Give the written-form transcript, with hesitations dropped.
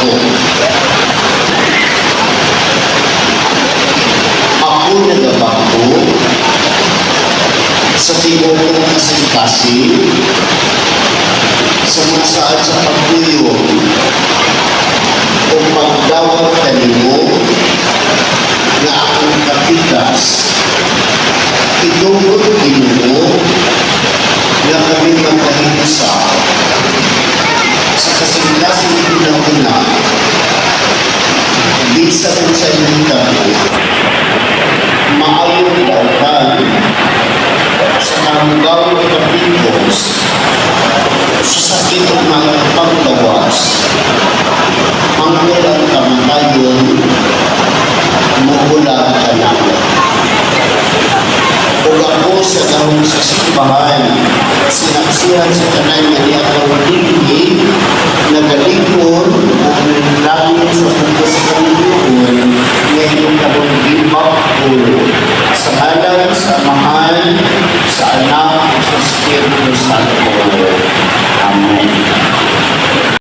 Ako. Ako nagabako sa tibuok kong kasing-kasing sa mga saad sa pagtuyo o pagdawat kanimo nga akong kapikas. Itugot, Ginoo, nga kami magkahiusa sa kasing-kasing una-una bisan sa nahitabo, maayong dautan sa karugawong kapikos, sa sakit ug maayong paglawas, hangtod ang kamatayon mohulag kanamo. Ug ako sa gahom sa simbahan, sinaksihan sa tanan nga niya karon dinhi, nagalikon ug nanalangin sa bugos sa kalibutan nga inyong karon gibakol sa ngalan sa Amahan, sa Anak, sa Espiritu Santo. Amen.